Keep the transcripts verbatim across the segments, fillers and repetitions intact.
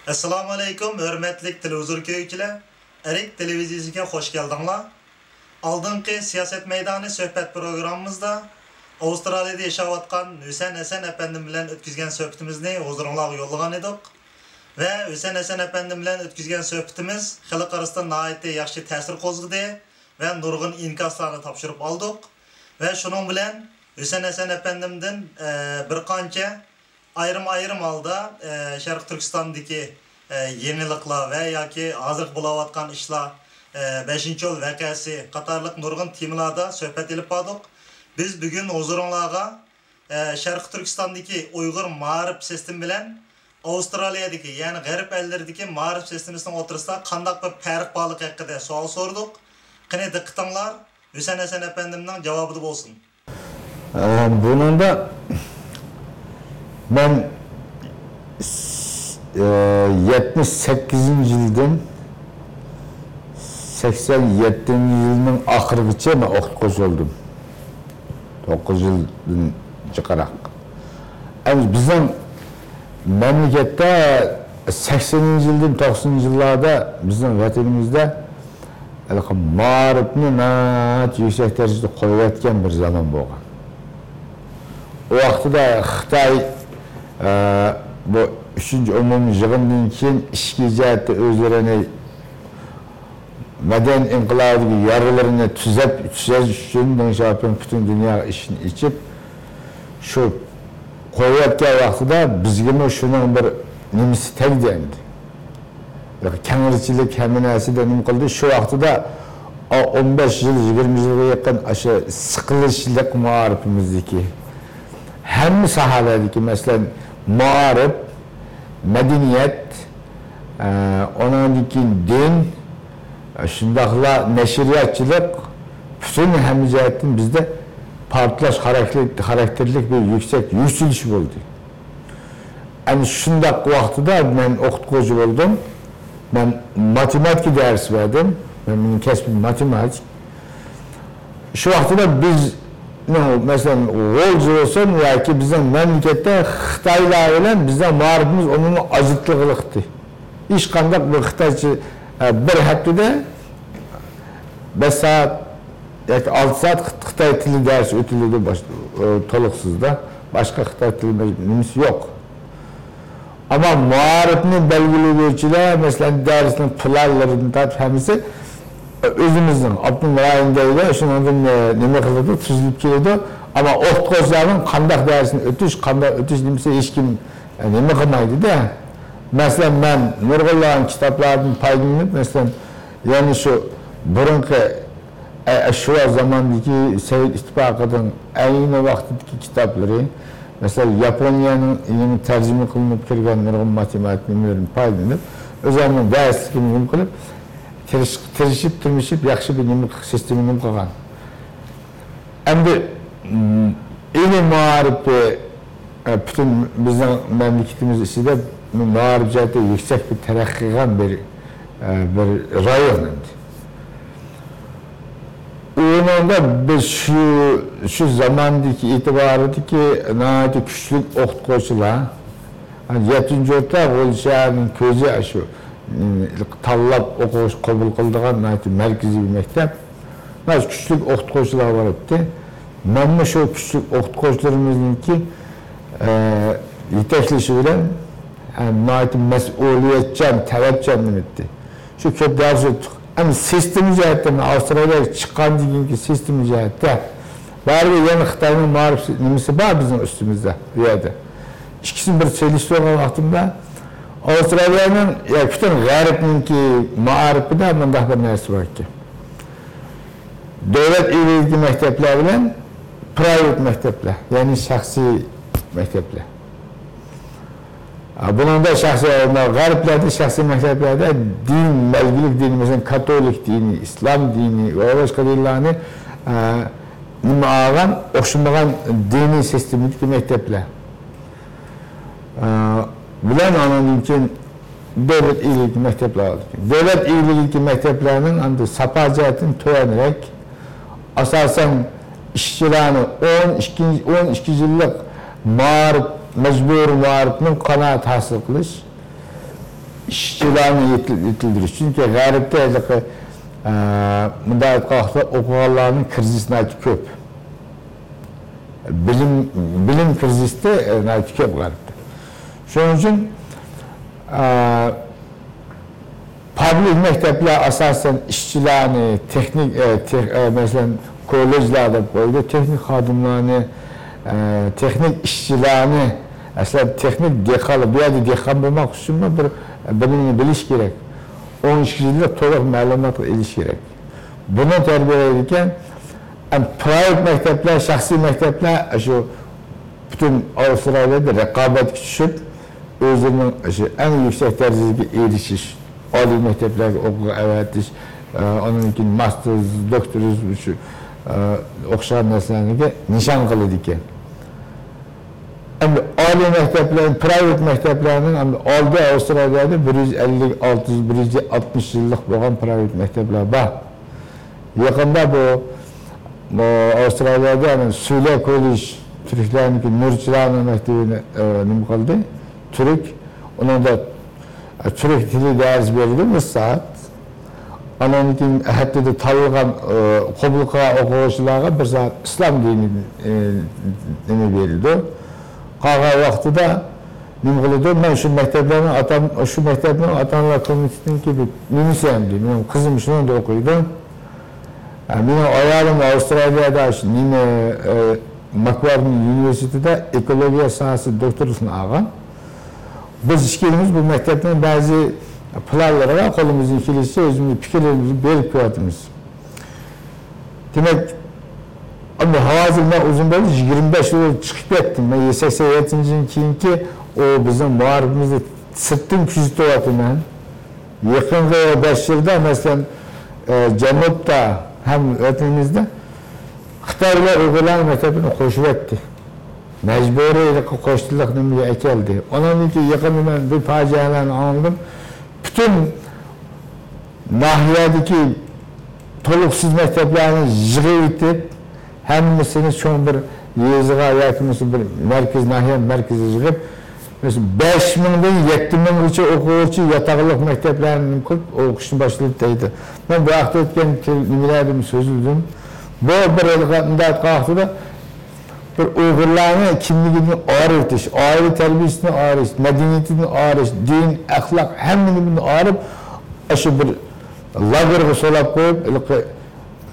ئەسسالامۇئەلەيكۇم، ھۆرمەتلىك تېلېۋىزور كۆرگۈچىلەر! ئەرك تېلېۋىزىيەسىگە خوش كەلدىڭلار! ئالدىنقى سىياسەت مەيدانى سۆھبەت پروگراممىمىزدا ئاۋسترالىيەدە ياشاۋاتقان ھۈسەن ھەسەن ئەپەندىم بىلەن ئۆتكۈزگەن سۆھبىتىمىزنى ھۇزۇرۇڭلارغا يوللىغان ئىدۇق. ۋە ھۈسەن ھەسەن ئەپەندىم بىلەن ئۆتكۈزگەن سۆھبىتىمىز خەلق ئارىسىدا ناھايىتى ياخشى تەسىر قوزغىدى ۋە نۇرغۇن ئىنكاسلارنى تاپشۇرۇپ ئالدۇق. ۋە شۇنىڭ بىلەن ھۈسەن ھەسەن ئەپەندىمدىن، ئە، بىر قانچە ئايرىم-ئايرىم ھالدا، ئە، شەرقىي تۈركىستاندىكى، ئە، يېڭىلىقلار ۋە ياكى ھازىرقى بولاۋاتقان ئىشلار، ئە، بەشىنچى يول ۋەقەسى قاتارلىق نۇرغۇن تېمىلاردا سۆھبەت ئېلىپ باردۇق. بىز بۈگۈن ھۇزۇرۇڭلارغا، ئە، شەرقىي تۈركىستاندىكى ئۇيغۇر مائارىپ سىستېمى بىلەن ئاۋسترالىيەدىكى، يەنى غەرب ئەللىرىدىكى مائارىپ سىستېمىسىنىڭ ئوتتۇرىسىدا قانداق بىر پەرق بارلىقى ھەققىدە سوئال سورىدۇق. قېنى، دىققىتىڭلار ھۈسەن ھەسەن ئەپەندىمنىڭ جاۋابىدا بولسۇن. ئە، بۇنىڭدا مەن، ئە، يەتمىش سەككىزىنچى يىلدىن سەكسەن يەتتىنچى يىلنىڭ ئاخىرىغىچە مەن ئوقۇتقۇچى بولدۇم. توققۇز يىلدىن جىقراق. ئەمدى بىزنىڭ مەملىكەتتە سەكسىنىنچى يىلدىن توقسىنىنچى يىللاردا بىزنىڭ ۋەتىنىمىزدە ھېلىقى مائارىپنى ناھايىتى يۈكسەك دەرىجىدە قويۇۋەتكەن بىر زامان بولغان. ئۇ ۋاقتىدا خىتاي، ئە، بۇ ئۈچىنچى ئومۇمىي يىغىندىن كېيىن ئىچكى جەھەتتە ئۆزلىرىنى مەدەنىيەت ئىنقىلابىدىكى يارىلىرىنى تۈزەپ، تۈزەش ئۈچۈن دېڭ شياۋپىڭ پۈتۈن دۇنياغا ئىشىكنى ئېچىپ، شۇ قويۇۋەتكەن ۋاقتىدا بىزگىمۇ شۇنىڭ بىر نېمىسى تەگدى ئەمدى. كەڭرىچىلىك ھەممە نەرسىدە نېمە قىلدى. شۇ ۋاقتىدا ئون بەش يىل، يىگىرمە يىلغا يېقىن ئاشۇ سىقىلىشلىق مائارىپىمىزدىكى ھەممە ساھەلەردىكى، مەسىلەن، مائارىپ، مەدەنىيەت، ئە، ئۇنىڭدىن كېيىن دىن، شۇنداقلا نەشرىياتچىلىق پۈتۈن ھەممە جەھەتتىن بىزدە پارتلاش خاراكتېر-، خاراكتېرلىك بىر يۈكسەك يۈكسىلىش بولدى. ئەنە شۇنداق ۋاقتىدا مەن ئوقۇتقۇچى بولدۇم. مەن ماتېماتىكا دەرسى بەردىم. مەن، مېنىڭ كەسپىم ماتېماتىك. شۇ ۋاقتىدا بىزنىڭ، مەسىلەن، غۇلجا بولسۇن ياكى بىزنىڭ مەملىكەتتە خىتايلار بىلەن بىزنىڭ مائارىپىمىز ئومۇمەن ئاجرىتىلغىلىقتى. ھېچقانداق بىر خىتايچە، ئە، بىر ھەپتىدە بەش سائەت ياكى ئالتە سائەت خىت-، خىتاي تىلى دەرسى ئۆتۈلىدۇ باش-، ئە، تولۇقسىزدا. باشقا خىتاي تىلى نېمىسى يوق. ئەمما مائارىپنى بەلگىلىگۈچىلەر، مەسىلەن، دەرسنىڭ پىلانلىرىدىن تارتىپ ھەممىسى ئۆزىمىزنىڭ ئاپتونوم رايون دەيدۇ، شۇنىڭدىن، ئە، نېمە قىلىدۇ، تۈزۈلۈپ كېلىدۇ. ئەمما ئوقۇتقۇچىلارنىڭ قانداق دەرسنى ئۆتۈش، قانداق ئۆتۈش نېمىسى ھېچكىم، ئە، نېمە قىلمايدۇ-دە. مەسىلەن، مەن نۇرغۇنلىغان كىتابلاردىن پايدىلىنىپ، مەسىلەن، يەنە شۇ بۇرۇنقى ئە، ئە، شۇ زاماندىكى سوۋېت ئىتتىپاقىنىڭ ئەينى ۋاقتىدىكى كىتابلىرى، مەسىلەن، ياپونىيەنىڭ يېڭى تەرجىمە قىلىنىپ كىرگەن نۇرغۇن ماتېماتىك نېمىلىرىدىن پايدىلىنىپ، ئۆزۈمنىڭ دەرسلىكىمنى نېمە قىلىپ، تىرىش-، تىرىشىپ، تىرمىشىپ، ياخشى بىر نېمە، سىستېما نېمە قىلغان. ئەمدى، م، ئىلىم مائارىپى، ئە، پۈتۈن بىزنىڭ مەملىكىتىمىز ئىچىدە مائارىپ جەھەتتە يۈكسەك بىر تەرەققىي قىلغان بىر، ئە، بىر رايون ئەمدى. ئۇنىڭدا بىز شۇ، شۇ زاماندىكى ئېتىبارىدىكى ناھايىتى كۈچلۈك ئوقۇتقۇچىلار، يەتتىنچى ئوتتۇرا غۇلجا شەھەرنىڭ كۆزى شۇ، تاللاپ ئوقۇغۇچى قوبۇل قىلىدىغان ناھايىتى مەركىزىي بىر مەكتەپ. ناھايىتى كۈچلۈك ئوقۇتقۇچىلار بار ئىدى. مەنمۇ شۇ كۈچلۈك ئوقۇتقۇچىلىرىمىزنىڭكى، ئە، يېتەكلىشى بىلەن، ئە، ناھايىتى مەسئۇلىيەتچان، تەلەپچان نېمە ئىدى. شۇ كۆپ دەرس ئۆتتۇق. ئەمما سىستېما جەھەتتە، مەن ئاۋسترالىيەگە چىققاندىن كېيىنكى سىستېما جەھەتتە، بارىبىر يەنە خىتاينىڭ مائارىپ نېمىسى بار بىزنىڭ ئۈستىمىزدە، بۇ يەردە. ئىككىسىنى بىر سېلىشتۇرغان ۋاقتىمدا، ئاۋسترالىيەنىڭ، يا پۈتۈن غەربنىڭكى مائارىپىدا مۇنداق بىر نەرسە بار ئىكەن. دۆلەت ئىگىلىكىدىكى مەكتەپلەر بىلەن پرايۋېت مەكتەپلەر، يەنى شەخسىي مەكتەپلەر. ئا، بۇنىڭدا شەخسىي، غەربلەردە شەخسىي مەكتەپلەردە دىن، بەلگىلىك دىن، مەسىلەن، كاتولىك دىنى، ئىسلام دىنى ۋە باشقا دىنلارنى، ئا، نېمە ئالغان، ئوخشىمىغان دىنىي سىستېمىدىكى مەكتەپلەر، ئا، بىلەن ئاندىن كېيىن دۆلەت ئىگىلىكىدىكى مەكتەپلەر بار. دۆلەت ئىگىلىكىدىكى مەكتەپلەرنىڭ ئەمدى ساپا جەھەتتىن تۆۋەنرەك، ئاساسەن، ئىشچىلارنى ئون ئىككى، ئون ئىككى يىللىق مائارىپ، مەجبۇرىي مائارىپنىڭ قانائەت ھاسىل قىلىش، ئىشچىلارنى يېتىل-، يېتىلدۈرۈش. چۈنكى غەربتە ھېلىقى، ئە، مۇنداق ئېيتقان ۋاقىتتا ئوقۇغانلارنىڭ كىرىزىسى ناھايىتى كۆپ. بىلىم، بىلىم كىرىزىسى، ئە، ناھايىتى كۆپ غەربتە. شۇنىڭ ئۈچۈن، ئە، پابلىك مەكتەپلەر ئاساسەن ئىشچىلارنى، تېخنىك، ئە، تېخ-، ئە، مەسىلەن، كوللېجلار دەپ قويدى، تېخنىك خادىملارنى، ئە، تېخنىك ئىشچىلارنى، ئەسلىدە تېخنىك دېھقانلار، بۇ يەردە دېھقان بولماق ئۈچۈنمۇ بىر بىلىمنى بىلىش كېرەك. ئون ئىككى يىللىق تولۇق مەلۇماتقا ئېلىش كېرەك. بۇنى تەربىيەلەيدىكەن، ئەم، پرايۋېت مەكتەپلەر، شەخسىي مەكتەپلەر شۇ پۈتۈن ئاۋسترالىيەدە رىقابەتكە چۈشۈپ، ئۆزلىرىنىڭ شۇ ئەڭ يۈكسەك دەرىجىگە ئېرىشىش، ئالىي مەكتەپلەرگە ئوقۇغا ئەۋەتىش، ئە، ئاندىن كېيىن ماستېرس، دوكتورس، شۇ، ئە، ئوخشىغان نەرسىلەرنى نىشان قىلىدىكەن. ئەمدى ئالىي مەكتەپلەر، پرايۋېت مەكتەپلەرنىڭ ئەمدى ئالدى ئاۋسترالىيەدە بىر يۈز ئەللىك، ئالتە يۈز، بىر يۈز ئاتمىش يىللىق بولغان پرايۋېت مەكتەپلەر بار. يېقىندا بۇ، بۇ ئاۋسترالىيەدە، يەنى سۈلە كوللېج تۈركلەرنىڭكى نۇرچىلارنىڭ مەكتىۋىنى، ئە، نېمە قىلدى؟ تۈرك. ئۇنىڭدا، ئە، تۈرك تىلى دەرس بېرىلدى بىر سائەت. ئاندىن كېيىن ھەپتىدە تاللىغان، ئە، قوبۇل قىلغان ئوقۇغۇچىلارغا بىر سائەت ئىسلام دىنى، ئە، نېمە بېرىلدى. قالغان ۋاقتىدا نېمە قىلىدۇ؟ مەن شۇ مەكتەپلەرنىڭ ئاتام-، شۇ مەكتەپنىڭ ئاتا-ئانىلار كومىتېتىنىڭكى بىر نېمىسى ئەمدى. مېنىڭ قىزىم شۇنىڭدا ئوقۇيدۇ. ئە، مېنىڭ ئايالىم ئاۋسترالىيەدە شۇ نېمە، ئە، ماكۋارنى ئۇنىۋېرسىتېتىدا ئېكولوگىيە ساھەسىدە دوكتورلۇقنى ئالغان. بىز ئىككىمىز بۇ مەكتەپنىڭ بەزى پىلانلىرىغا قولىمىزدىن كېلىشىچە ئۆزىمىزنىڭ پىكىرلىرىمىزنى بېرىپ كېلىۋاتىمىز. دېمەك، ئەمدى ھازىر مەن ئۇزۇن بولدى، يىگىرمە بەش يىل چىقىپ كەتتىم. مەن سەكسەن يەتتىنچى يىلدىن كېيىنكى ئۇ بىزنىڭ مائارىپىمىزنى سىرتتىن كۆزىتىۋاتىمەن. يېقىنقى بەش يىلدا، مەسىلەن، ئە، جەنۇبتا ھەم ۋەتىنىمىزدە خىتاي بىلەن ئۇيغۇرلارنىڭ مەكتەپلىرىنى قوشۇۋەتتى. مەجبۇرىي ھېلىقى قوش تىللىق نېمىگە ئەكەلدى. ئۇنىڭدىن كېيىن يېقىندا مەن بىر پاجىئەلەرنى ئاڭلىدىم. پۈتۈن ناھىيەدىكى تولۇقسىز مەكتەپلەرنى يىغىۋېتىپ، ھەممىسىنى چوڭ بىر يېزىغا ياكى بولمىسا بىر مەركەز، ناھىيە مەركىزىگە يىغىپ، مەسىلەن، بەش مىڭدىن يەتتە مىڭغىچە ئوقۇغۇچى ياتاقلىق مەكتەپلەرنى قۇرۇپ ئوقۇشنى باشلىدى دەيدۇ. مەن بۇ ھەقتە ئۆتكەن نېمىلەردىمۇ سۆزلىدىم. بۇ بىر ھېلىقى مۇنداق ئېيتقان ۋاقتىدا بىر ئۇيغۇرلارنى كىملىكىدىن ئايرىۋېتىش، ئائىلە تەربىيەسىدىن ئايرىش، مەدەنىيىتىدىن ئايرىش، دىن، ئەخلاق، ھەممىنى بۇندىن ئايرىپ، ئاشۇ بىر لاگېرغا سولاپ قويۇپ، ھېلىقى،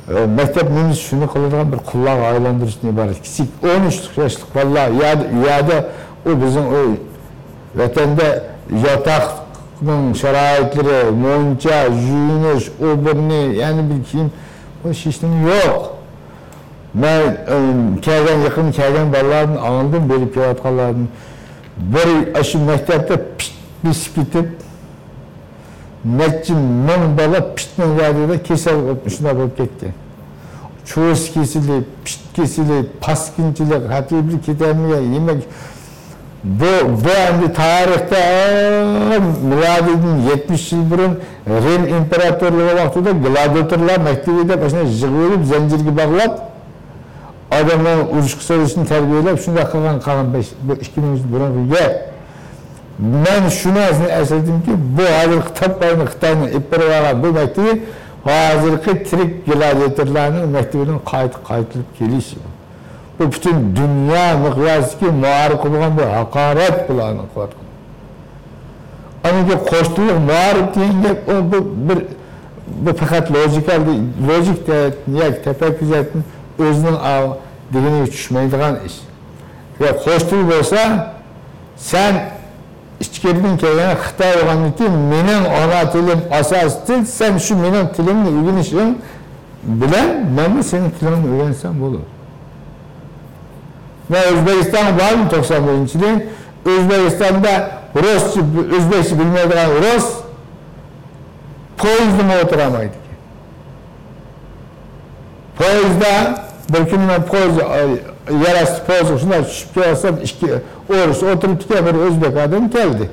ئە، مەكتەپ نېمىسى شۇنى قىلىدىغان بىر قۇللارغا ئايلاندۇرۇشتىن ئىبارەت. كىچىك ئون ئۈچ ياشلىق بالىلار، ئۇ يەردە، ئۇ يەردە ئۇ ۋەتەندە ياتاقنىڭ شارائىتلىرى، مۇنچا، يۇيۇنۇش، ئۇ بىرنى، يەنە بىر كىيىم، بۇ ھېچنېمە يوق. مەن، ئىم، كەلگەن، يېقىن كەلگەن بالىلاردىن ئاڭلىدىم، بېرىپ كېلىۋاتقانلاردىن. بىر ئاشۇ مەكتەپتە پىت بېسىپ كېتىپ، نەچچە مىڭ بالا پىتنىڭ دەردىدە كېسەل بولۇپ، شۇنداق بولۇپ كەتكەن. چۇۋۇش كېسىلى، پىت كېسىلى، پاسكىنچىلىق، ھەپتىدە بىر كېتەلمىگەن، يېمەك، بۇ، بۇ ئەمدى تارىختا، ئە، مىلادىدىن يەتمىش يىل بۇرۇن رىم ئىمپېراتورلۇقى ۋاقتىدا گلادىياتورلار مەكتىۋى دەپ ئاشۇنداق يىغىۋېلىپ، زەنجىرگە باغلاپ، ئادەملەرنى ئۇرۇشقا سېلىشنى تەربىيەلەپ، شۇنداق قىلغان، قىلغان بەش، بۇ ئىككى مىڭ يىل بۇرۇنقى گەپ. مەن شۇ نەرسىنى ئەسلىدىمكى، بۇ ھازىرقى تاپقاينى خىتاينىڭ ئېلىپ بېرىۋالغان بۇ مەكتىۋى ھازىرقى تىرىك گلادىياتورلارنىڭ مەكتىۋىنىڭ قايتا قايتىلىپ كېلىشى. بۇ پۈتۈن دۇنيا مىقياسىدىكى مائارىپقا بولغان بىر ھاقارەت بۇلارنىڭ قىلىۋاتقىنى. ئاندىن كېيىن قوش تىللىق مائارىپ دېگەن گەپ، ئۇ بۇ بىر، بۇ پەقەت لوگىكا، لوگىك جەھەتتىن ياكى تەپەككۇر جەھەتتىن ئۆزىنىڭ ئا-، دېگىنىگە چۈشمەيدىغان ئىش. ئەگەر قوش تىل بولسا، سەن ئىچكىرىدىن كەلگەن خىتاي بولغاندىن كېيىن مېنىڭ ئانا تىلىم ئاساسىي تىل، سەن شۇ مېنىڭ تىلىمنى ئۆگىنىشىڭ بىلەن مەنمۇ سېنىڭ تىلىڭنى ئۆگەنسەم بولىدۇ. مەن ئۆزبېكىستانغا باردىم توقسان بىرىنچى يىلى. ئۆزبېكىستاندا رۇسچە، ئۆزبېكچە بىلمەيدىغان رۇس پويىزدىمۇ ئولتۇرالمايدىكەن. پويىزدا بىر كۈنى مەن پويىز، يەر ئاستى پويىزغا شۇنداق چۈشۈپ كېلىۋاتسام، ئىككى ئورۇس ئولتۇرۇپتىكەن، بىر ئۆزبېك ئادەم كەلدى.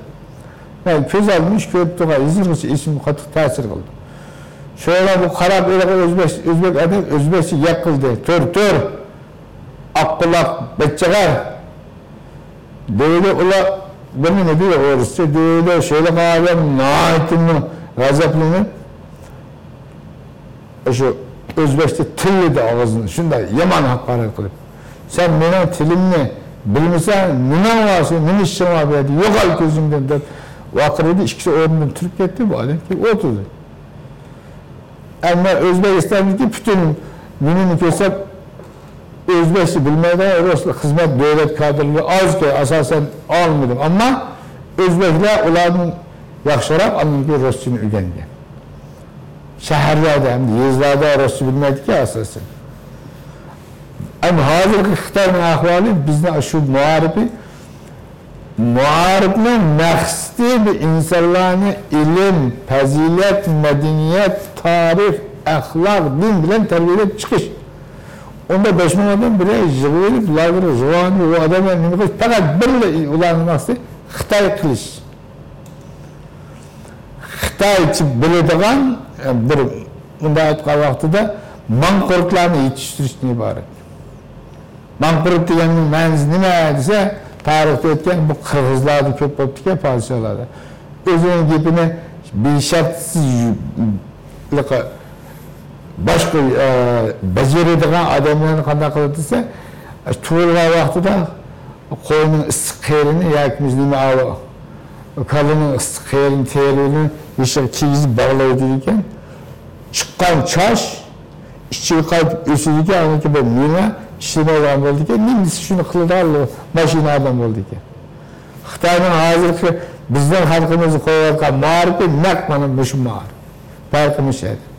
مەن كۆز ئالدىمدا ئىش كۆرۈپ تۇرغان، ھېلىقىچە ئېسىمگە قاتتىق تەسىر قىلدى. شۇڭا بۇ قاراپ، ھېلىقى ئۆزبېك، ئۆزبېك ئادەم ئۆزبېكچە گەپ قىلدى. تۇر، تۇر! ئاق قۇلاق بەچچىغار! دېدى ئۇلار. بىر نېمە دېدى ئورۇسچە، دېدى، شۇنداق ئادەم ناھايىتىمۇ غەزەپلىنىپ، شۇ ئۆزبەكچە تىللىدى ئاغزىنى، شۇنداق يامان ھاقارەت قىلىپ، سەن مېنىڭ تىلىمنى بىلمىسەڭ، نېمەڭ بار سېنىڭ، نېمە ئىشىڭ بار بۇ يەردە، يوقال كۆزۈمدىن، دەپ ۋارقىرىدى. ئىككىسى ئورنىدىن تۇرۇپ كەتتى، بۇ ئادەم كېلىپ ئولتۇردى. ئەمما ئۆزبېكىستاندىكى پۈتۈن نېمىنى كۆرسەم، ئۆزبېكچە بىلمەيدىغان رۇس خىزمەت دۆلەت كادىرلىرى ئازكەن، ئاساسەن ئالمىدىم. ئەمما ئۆزبەكلەر ئۇلاردىن ياخشىراق ئاندىن كېيىن رۇسچىنى ئۆگەنگەن. شەھەرلەردە ھەمدە يېزىلاردا رۇسچە بىلمەيدىكەن ئاساسەن. ئەمما ھازىرقى خىتاينىڭ ئەھۋالى بىزنى شۇ مائارىپى مائارىپنىڭ مەقسىتى بۇ ئىنسانلارنى ئىلىم، پەزىلەت، مەدەنىيەت، تارىخ، ئەخلاق، دىن بىلەن تەربىيەلەپ چىقىش. ئۇندا بەش مىڭ ئادەم بىر يەرگە يىغىۋېلىپ، لاگېر، زۇۋانى، ئۇ ئادەملەر نېمە قىلىش؟ پەقەت بىرلا ئۇلارنىڭ مەقسىتى خىتاي قىلىش. خىتايچە بىلىدىغان، بىر، مۇنداق ئېيتقان ۋاقتىدا، ماڭقۇرتلارنى يېتىشتۈرۈشتىن ئىبارەت. ماڭقۇرت دېگەننىڭ مەنىسى نېمە دېسە، تارىختا ئۆتكەن بۇ قىرغىزلاردا كۆپ بوپتىكەن، پادىشاھلاردا. ئۆزىنىڭ گېپىنى بىشەرتسىز يۇ-، باشقا، ئە، بېجىرىدىغان ئادەملەرنى قانداق قىلىدۇ دېسە، تۇغۇلغان ۋاقتىدا قوينىڭ ئىسسىق قېرىنى ياكى بىز نېمە ئاۋۇ، كالىنىڭ ئىسسىق قېرىنى، تېرىنى بېشىغا كىيگۈزۈپ باغلايدىكەن. چىققان چاچ ئىچىگە قايتىپ ئۆسىدىكەن، ئاندىن كېيىن بىر مېڭە ئىشلىمەيدىغان بولىدىكەن، نېمىسى شۇنى قىلىدىغان ماشىنا ئادەم بولىدىكەن. خىتاينىڭ ھازىرقى بىزنىڭ خەلقىمىزگە قويۇۋاتقان مائارىپى نەق مانا مۇشۇ مائارىپ. پەرقى مۇشۇ يەردە.